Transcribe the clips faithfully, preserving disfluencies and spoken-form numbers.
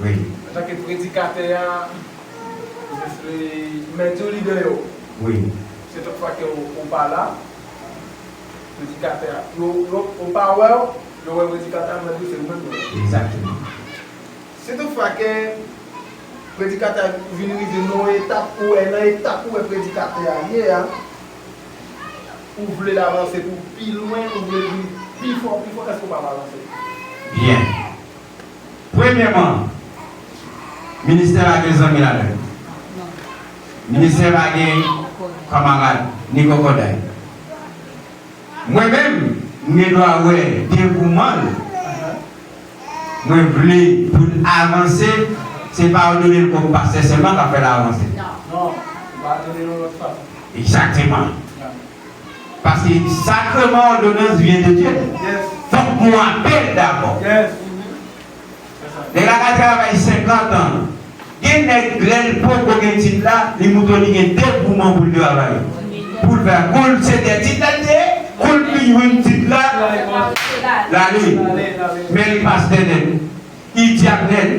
Wi. Antanke predikatè a, mèt yo lidè yo. Wi. Se tout fwa ke ou, ou pa la, predikatè a, yo, yo, ou pa wè w, yo wè predikatè a, mèt yo se ou menm yo wè. Egzakteman. Si tout fwa ke predikatè a vin rive nan yon etap, ou wè nan etap ou wè predikatè a ye a, ou vle l avanse pou pi lwen, ou vle l vin pi fò, pi fò, èske ou pa avanse? Byen. Premyèman, ministè pa gen zanmi ladan l. Ministè pa gen kanmarad, ni kòkòday. Mwen menm, m gen dwa wè devouman l. Mwen vle pou l avanse, se pa òdone l kòm pastè sèlman k ap fè l avanse. Non, ou pa òdone l yon lòt fason. Egzakteman. Paske sakreman òdonans vyen de Dye. Fòk nou ape l dabò. Nèg la ka travay senkant an. Gen nèg, lè l poko gen tit la, li montre w li gen devouman pou l travay. Pou l fè, kou l se dèyè tit la l te ye, kou l fin jwenn tit la, l ale. Men li pastè nèt, li dyak nèt,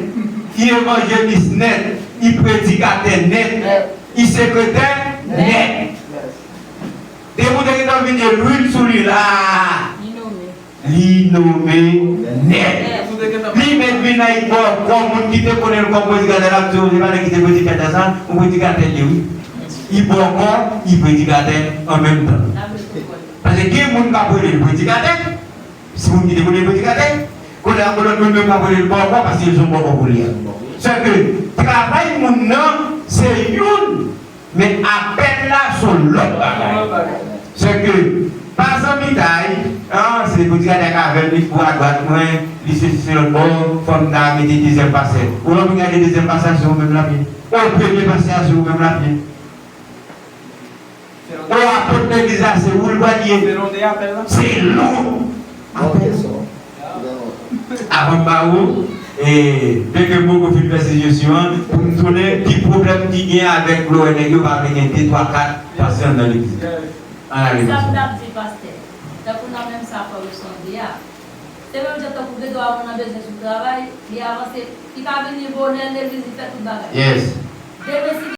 li evanjelis nèt, li predikatè nèt, li sekretè nèt. Depi w te gentan vin lwil sou li la. Li nome nèt. Li mèt vin nan bòkò moun ki te konnen l kòm predikatè la, ap di w, se pa nèg ki te predikatè sa, yon predikatè l ye wi. Li bòkò, li predikatè an menm tan. Paske gen moun k ap rele l predikatè, se moun ki te konnen l predikatè, kounye a gen lòt moun menm k ap rele l bòkò, paske se yon bòkò pou li a. Sèke travay moun nan, se youn. Men apèl la se yon lòt bagay. Sèke pa zanmitay, an, se pou di gade ak avè l, li pou adwat mwen, li sesi se lòt bò, fò m ta mete dezyèm pastè. Ou lè w vin gade dezyèm pastè a se ou menm l ap ye. Ou premye pastè a se ou menm l ap ye. Ou apot legliz la se ou l pral ye. Se lou. Avan m ba ou, e, byenke m poko fin fè sijesti an, pou m tounen, ki pwoblèm ki gen avèk lowè nèg yo pa vle gen de, twa, kat pastè anndan legliz. Ann ale konsa. Sa m t ap di pastè, tankou nan menm sa frè Wilson di a, se menm jan tankou gen dwa moun nan bezwen sou travay, li avanse, li ka vini bonè legliz, li fè tout bagay. Yes. Demen si